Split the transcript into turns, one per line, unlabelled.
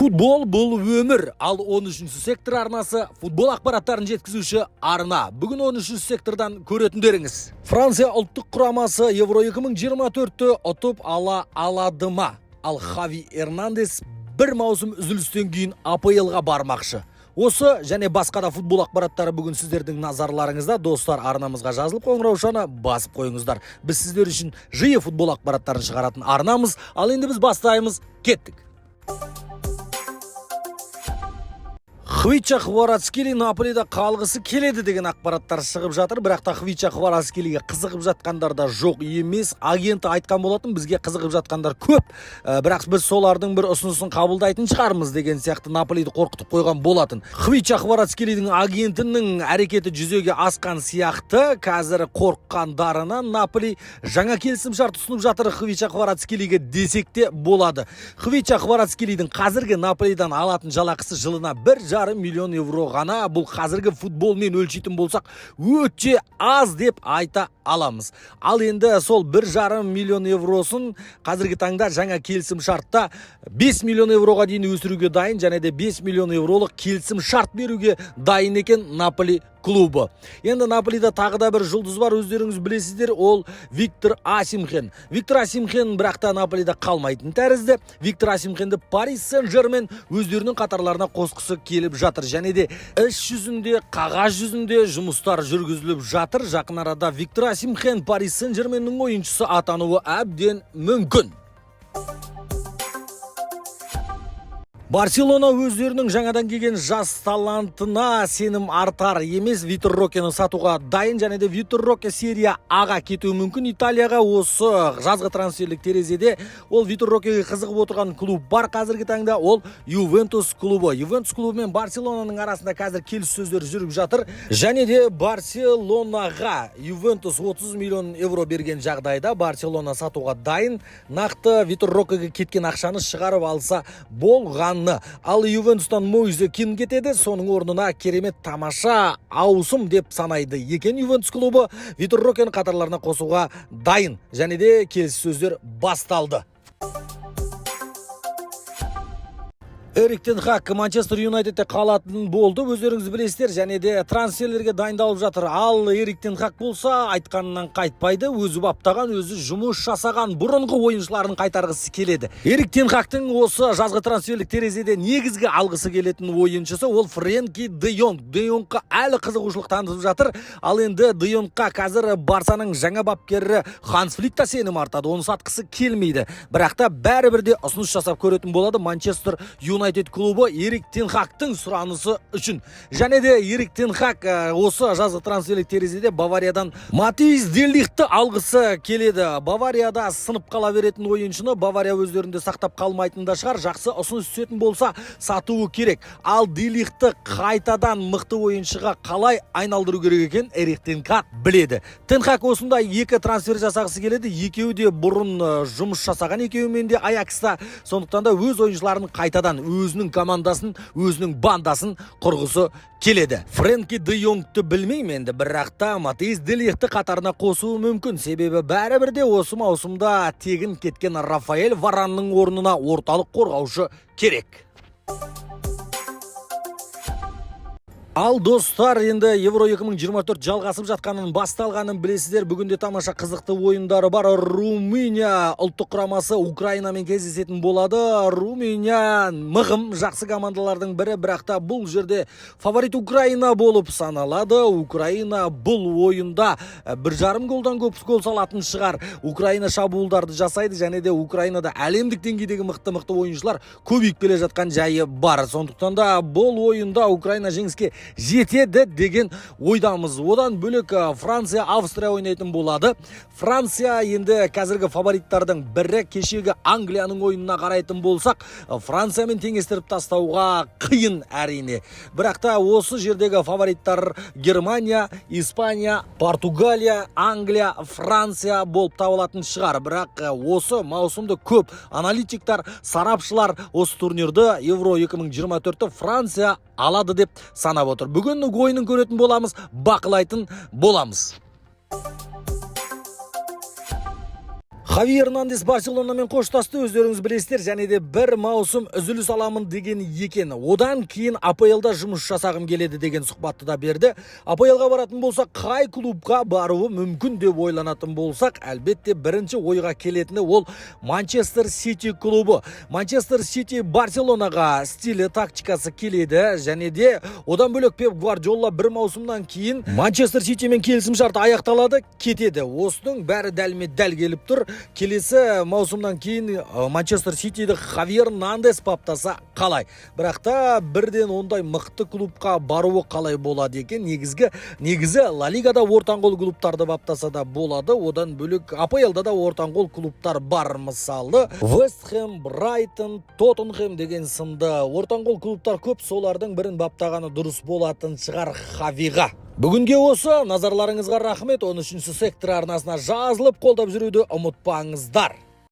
Футбол бұл өмір, ал 13 сектор арнасы футбол ақпараттарын жеткізуші арна. Бүгін 13 сектордан көретіндеріңіз. Франция ұлттық құрамасы Евро 2024-ті ұтып ала алады ма? Ал Хави Эрнандес бір маусым үзілістен кейін АПЛ-ға бармақшы. Осы және басқа да футбол ақпараттары бүгін сіздердің назарларыңызда. Достар, арнамызға жазылып, қоңыраушаны басып қойыңыздар. Біз сіздер үшін жиі футбол ақпараттарын шығаратын арнамыз. Ал енді біз бастаймыз. Кеттік. Хвича Хварацкели Наполида қалғысы келеді деген ақпараттар шығып жатыр, бірақ та Хвича Хварацкелиге қызығып жатқандар да жоқ емес. Агенті айтқан болатын, бізге қызығып жатқандар көп, бірақ біз солардың бір ұсынысын қабылдайтын шығармыз деген сияқты Наполиді қорқытып қойған болатын. Хвича Хварацкелидің агентінің әрекеті жүзеге асқан сияқты. Қазір қорыққандарынан Наполи жаңа келісімшарт ұсынып жатыр Хвича Хварацкелиге десек те болады. Хвича Хварацкелидің қазіргі Наполидан алатын жалақысы жылына 1,5 миллион евро ғана. Бұл қазіргі футболмен өлшейтін болсақ, өте аз деп айта аламыз. Ал енді сол 1,5 миллион евросын қазіргі таңда жаңа келісім шартта 5 миллион евроға дейін өсіруге дайын және де 5 миллион евролық келісім шарт беруге дайын екен Наполи клубы. Енді Наполида тағы да бір жұлдыз бар, өздеріңіз білесіздер, ол Виктор Осимхен. Виктор Осимхен бірақ та Наполида қалмайтын тәрізді. Виктор Осимхенді Парис Сен-Жермен өздерінің қатарларына қосқысы келіп жатыр. Және де іс жүзінде, қағаз жүзінде жұмыстар жүргізіліп жатыр. Жақын арада Виктор Осимхен Парис Сен-Жерменнің ойыншысы атануы әбден мүмкін. Барселона өздерінің жаңадан келген жас талантына сенім артар емес. Витор Рокені сатуға дайын және де Витор Роке серия А-ға кетуі мүмкін Италияға. Осы жазғы трансферлік терезеде ол Витор Рокеге қызығып отырған клуб бар қазіргі таңда, ол Ювентус клубы. Ювентус клубы мен Барселонаның арасында қазір келіссөздер жүріп жатыр және де Барселонаға Ювентус 30 миллион евро берген жағдайда Барселона сатуға дайын. Нақты Витор Рокеге кеткен ақшаны шығарып алса болған. Ал Ювентустан Мойзе Кин кетеді, соның орнына керемет тамаша ауысым деп санайды екен Ювентус клубы. Витор Рокені қатарларына қосуға дайын және де келіссөздер басталды. Эрик тен Хаг Манчестер Юнайтедте қалатын болды, өздеріңіз білесіздер, және де трансферлерге дайындалып жатыр. Ал Эрик тен Хаг болса айтқанынан қайтпайды, өзі баптаған, өзі жұмыс жасаған бұрынғы ойыншыларын қайтарғысы келеді. Эрик тен Хагтың осы жазғы трансферлік терезеде негізгі алғысы келетін ойыншысы ол Френки де Йонг. Де Йонгқа әлі қызығушылық танытып жатыр. Ал енді де Йонгқа қазір Барсаның жаңа бапкері Ханс Флик та сенім артады, оны сатқысы келмейді. Бірақ та бәрібір де ұсыныс жасап көретін болады Манчестер Юнайтед клубы Эрик тен Хагтың сұранысы үшін. Және де Эрик тен Хаг осы жазғы трансферлік терезеде Бавариядан Матис де Лихтті алғысы келеді. Баварияда сынып қала беретін ойыншыны Бавария өздерінде сақтап қалмайтын да шығар. Жақсы ұсыныс түсетін болса сатуы керек. Ал де Лихтті қайтадан мықты ойыншыға қалай айналдыру керек екен Эрик тен Хаг біледі. Тен Хаг осындай екі трансфер жасағысы келеді. Екеуі де бұрын жұмыс жасаған, екеуімен де Аякста. Сондықтан да өз ойыншыларын қайтадан өзінің командасын, өзінің бандасын құрғысы келеді. Френки де Йонгты білмеймін енді, бірақ та Матис де Лихтті қатарына қосуы мүмкін. Себебі бәрібір де осы маусымда тегін кеткен Рафаэль Варанның орнына орталық қорғаушы керек. Ал достар, енді Евро 2024 жалғасып жатқанын, басталғанын білесіздер. Бүгінде тамаша қызықты ойындары бар. Румыния ұлттық құрамасы Украинамен кездесетін болады. Румыния мығым жақсы командалардың бірі, бірақ та бұл жерде фаворит Украина болып саналады. Украина бұл ойында 1,5 голдан көп гол салатын шығар. Украина шабуылдарды жасайды және де Украинада әлемдік деңгейдегі мықты-мықты ойыншылар көбейіп келе жатқан жайы бар. Сондықтан да бұл ойында Украина жеңіске жетеді деген ойдамыз. Одан бөлек Франция Австрия ойнайтын болады. Франция енді қазіргі фавориттардың бірі. Кешегі Англияның ойынына қарайтын болсақ, Франциямен теңестіріп тастауға қиын әрине. Бірақ та осы жердегі фавориттар Германия, Испания, Португалия, Англия, Франция болып табылатын шығар. Бірақ осы маусымды көп аналитиктар, сарапшылар осы турнирді Евро 2024-ті Франция алады деп санап отыр. Бүгін ойынын көретін боламыз, бақылайтын боламыз. Хави Эрнандес Барселонамен қоштасты, өздеріңіз білесіздер, және де бір маусым үзіліс аламын деген екен. Одан кейін АПЛ-да жұмыс жасағым келеді деген сұхбатты да берді. АПЛ-ға баратын болса, қай клубқа баруы мүмкін деп ойланатын болсақ, әлбетте, бірінші ойға келетіні ол Манчестер Сити клубы. Манчестер Сити Барселонаға стилі, тактикасы келеді, және де одан бөлек Пеп Гвардиола бір маусымнан кейін Манчестер Ситимен келісім шарты аяқталады, кетеді. Осының бәрі дәлме дәл келіп тұр. Келесі маусымнан кейін Манчестер Ситиді Хави Эрнандес баптаса қалай? Бірақ та бірден ондай мықты клубқа баруы қалай болады екен? Негізі Ла Лигада ортаңқол клубтарды баптаса да болады. Одан бөлек АПЛ-да да ортаңқол клубтар бар, мысалы, Вест Хэм, Брайтон, Тоттенхэм деген сынды ортаңқол клубтар көп, солардың бірін баптағаны дұрыс болатын шығар Хавиға. Бүгінге осы, назарларыңызға рахмет. 13 сектор арнасына жазылып, қолдап жүруді ұмытпаңыздар.